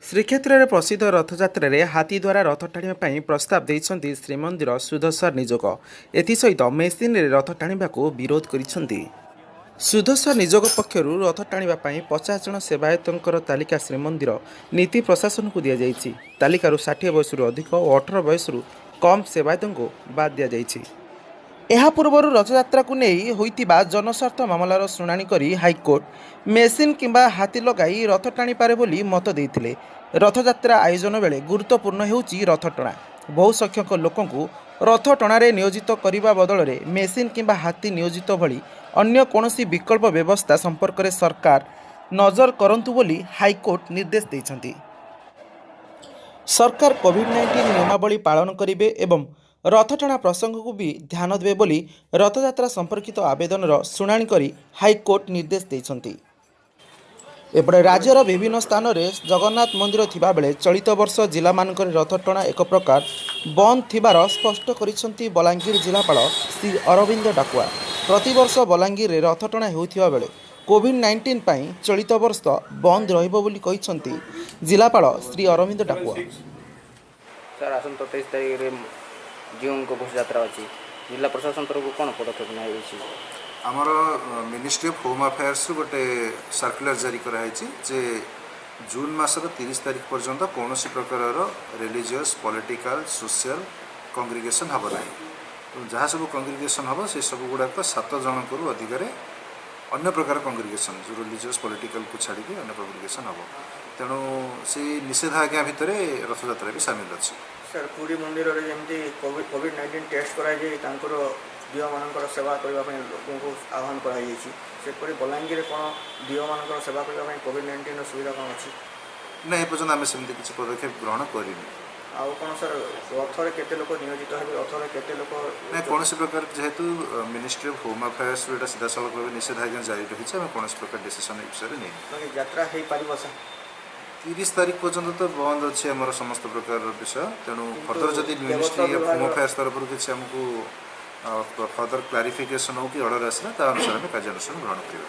ଶ୍ରୀକ୍ଷେତ୍ରରେ ପ୍ରସିଦ୍ଧ ରଥଯାତ୍ରାରେ ହାତୀ ଦ୍ୱାରା ରଥ ଟାଣିବା ପାଇଁ ପ୍ରସ୍ତାବ ଦେଇଛନ୍ତି ଶ୍ରୀମନ୍ଦିର ସୁଦର୍ଶନ ନିଯୋଗ। ଏଥିସହିତ ମେସିନରେ ରଥ ଟାଣିବାକୁ ବିରୋଧ କରିଛନ୍ତି। ସୁଦର୍ଶନ ନିଯୋଗ ପକ୍ଷରୁ ରଥ ଟାଣିବା ପାଇଁ 50 ଜଣ ସେବାୟତଙ୍କର ତାଲିକା ଶ୍ରୀମନ୍ଦିର ନୀତି ପ୍ରଶାସନକୁ ଦିଆଯାଇଛି। ତାଲିକାରୁ 60 ବୟସରୁ ଅଧିକ ଓ 18 ବୟସରୁ କମ୍ ସେବାୟତଙ୍କୁ ବାଦ୍ ଦିଆଯାଇଛି। ଏହା ପୂର୍ବରୁ ରଥଯାତ୍ରାକୁ ନେଇ ହୋଇଥିବା ଜନସ୍ୱାର୍ଥ ମାମଲାର ଶୁଣାଣି କରି ହାଇକୋର୍ଟ ମେସିନ୍ କିମ୍ବା ହାତୀ ଲଗାଇ ରଥ ଟାଣିପାରେ ବୋଲି ମତ ଦେଇଥିଲେ। ରଥଯାତ୍ରା ଆୟୋଜନ ବେଳେ ଗୁରୁତ୍ୱପୂର୍ଣ୍ଣ ହେଉଛି ରଥଟଣା। ବହୁ ସଂଖ୍ୟକ ଲୋକଙ୍କୁ ରଥ ଟଣାରେ ନିୟୋଜିତ କରିବା ବଦଳରେ ମେସିନ୍ କିମ୍ବା ହାତୀ ନିୟୋଜିତ ଭଳି ଅନ୍ୟ କୌଣସି ବିକଳ୍ପ ବ୍ୟବସ୍ଥା ସମ୍ପର୍କରେ ସରକାର ନଜର କରନ୍ତୁ ବୋଲି ହାଇକୋର୍ଟ ନିର୍ଦ୍ଦେଶ ଦେଇଛନ୍ତି। ସରକାର କୋଭିଡ୍-19 ନିୟମାବଳୀ ପାଳନ କରିବେ ଏବଂ ରଥଟଣା ପ୍ରସଙ୍ଗକୁ ବି ଧ୍ୟାନ ଦେବେ ବୋଲି ରଥଯାତ୍ରା ସମ୍ପର୍କିତ ଆବେଦନର ଶୁଣାଣି କରି ହାଇକୋର୍ଟ ନିର୍ଦ୍ଦେଶ ଦେଇଛନ୍ତି। ଏପଟେ ରାଜ୍ୟର ବିଭିନ୍ନ ସ୍ଥାନରେ ଜଗନ୍ନାଥ ମନ୍ଦିର ଥିବାବେଳେ ଚଳିତ ବର୍ଷ ଜିଲ୍ଲାମାନଙ୍କରେ ରଥଟଣା ଏକ ପ୍ରକାର ବନ୍ଦ ଥିବାର ସ୍ପଷ୍ଟ କରିଛନ୍ତି ବଲାଙ୍ଗୀର ଜିଲ୍ଲାପାଳ ଶ୍ରୀ ଅରବିନ୍ଦ ଡାକୁଆ। ପ୍ରତିବର୍ଷ ବଲାଙ୍ଗୀରରେ ରଥଟଣା ହେଉଥିବା ବେଳେ କୋଭିଡ୍-19 ପାଇଁ ଚଳିତ ବର୍ଷ ବନ୍ଦ ରହିବ ବୋଲି କହିଛନ୍ତି ଜିଲ୍ଲାପାଳ ଶ୍ରୀ ଅରବିନ୍ଦ ଡାକୁଆ। ସାର୍, ଆସନ୍ତା 23 ତାରିଖରେ ଜୀଉଙ୍କ ଘୋଷଯାତ୍ରା ଅଛି। ଜିଲ୍ଲା ପ୍ରଶାସନ ତରଫରୁ କ'ଣ ପଦକ୍ଷେପ ନିଆଯାଇଛି? ଆମର ମିନିଷ୍ଟ୍ରି ଅଫ୍ ହୋମ୍ ଆଫେୟାର୍ସରୁ ଗୋଟେ ସାର୍କୁଲାର ଜାରି କରାହେଇଛି ଯେ ଜୁନ୍ ମାସର 30 ତାରିଖ ପର୍ଯ୍ୟନ୍ତ କୌଣସି ପ୍ରକାରର ରିଲିଜିୟସ୍, ପଲିଟିକାଲ, ସୋସିଆଲ କଂଗ୍ରିଗେସନ୍ ହେବ ନାହିଁ। ତେଣୁ ଯାହା ସବୁ କଂଗ୍ରିଗେସନ୍ ହେବ, ସେ ସବୁ ଗୁଡ଼ାକ ସାତ ଜଣଙ୍କରୁ ଅଧିକରେ ଅନ୍ୟ ପ୍ରକାର କଂଗ୍ରିଗେସନ୍, ଯେଉଁ ରିଲିଜିୟସ୍ ପଲିଟିକାଲକୁ ଛାଡ଼ିକି ଅନ୍ୟ କଂଗ୍ରିଗେସନ୍ ହେବ। ତେଣୁ ସେଇ ନିଷେଧାଜ୍ଞା ଭିତରେ ରଥଯାତ୍ରା ବି ସାମିଲ ଅଛି। ସାର୍, ପୁରୀ ମନ୍ଦିରରେ ଯେମିତି କୋଭିଡ଼-19 ଟେଷ୍ଟ କରାଯାଇ ତାଙ୍କର ଦିଅଁମାନଙ୍କର ସେବା କରିବା ପାଇଁ ଲୋକଙ୍କୁ ଆହ୍ୱାନ କରାଯାଇଛି, ସେପରି ବଲାଙ୍ଗୀରରେ କ'ଣ ଦିଅଁମାନଙ୍କର ସେବା କରିବା ପାଇଁ କୋଭିଡ଼-19ର ସୁବିଧା କ'ଣ ଅଛି? ନା, ଏପର୍ଯ୍ୟନ୍ତ ଆମେ ସେମିତି କିଛି ପଦକ୍ଷେପ ଗ୍ରହଣ କରିନୁ। ଆଉ କ'ଣ ସାର୍, ରଥରେ କେତେ ଲୋକ ନିୟୋଜିତ ହେବେ? ରଥରେ କେତେ ଲୋକ? ନାଇଁ, କୌଣସି ପ୍ରକାର, ଯେହେତୁ ମିନିଷ୍ଟ୍ରି ଅଫ୍ ହୋମ୍ ଆଫେୟାର୍ସରୁ ଏଇଟା ସିଧାସଳଖ ଭାବେ ନିଷେଧାଜ୍ଞା ଜାରି ରହିଛି, ଆମେ କୌଣସି ପ୍ରକାର ଡିସିସନ୍ ଏ ବିଷୟରେ ନେଇନୁ। ବାକି ଯାତ୍ରା ହେଇପାରିବ ସାର୍? 30 ତାରିଖ ପର୍ଯ୍ୟନ୍ତ ତ ବନ୍ଦ ଅଛି ଆମର ସମସ୍ତ ପ୍ରକାରର ବିଷୟ। ତେଣୁ କିନ୍ତୁ ଫର୍ଦର ଯଦି ଦେବତ୍ୱ ମିନିଷ୍ଟ୍ରି ଅଫ୍ ହୋମ୍ ଆଫେୟାର୍ସ ତରଫରୁ କିଛି ଆମକୁ ଫର୍ଦର କ୍ଲାରିଫିକେସନ୍ ହଉ କି ଅର୍ଡ଼ର ଆସିଲା, ତା ଅନୁସାରେ ଆମେ କାର୍ଯ୍ୟାନୁଷ୍ଠାନ ଗ୍ରହଣ କରିବା।